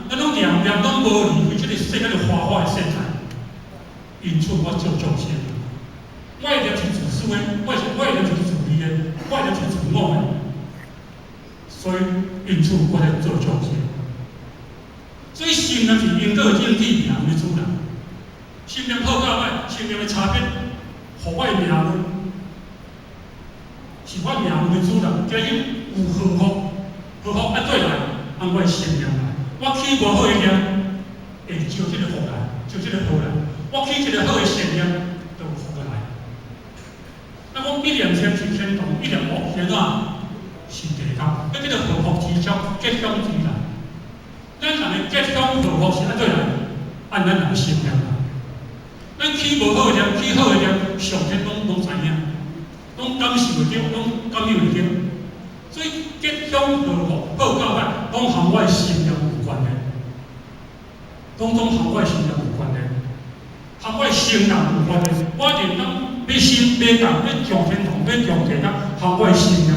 咱攏念念攏無離開這个世間的花花的世界。因此我做眾生，我的念是自私的，我的念是自利的，我的念是自我的，所以因此我來做眾生。所以心念是因果證據命運的主人，心念好甲歹，心念的差別，予我的命運，是我命運的主人。今日有禍福，禍福按怎來？按我的心念來。我起無好的念，會招這個福來，招這個禍來。我起一個好的善念，就有福來。那講一念善是天堂，一念惡是按怎？是地獄。這叫做禍福之兆，吉凶之來。咱人的吉凶禍福是按怎來？按咱人的心念來。咱起無好的念，起好的念，上天攏知影，攏感受會著，攏感應會著。所以吉凶禍福好甲歹，攏和我的心念有關係，攏總和我的心念有關係，和我的心念有關係。我認當欲升欲降，欲上天堂，欲降地獄，和我的心念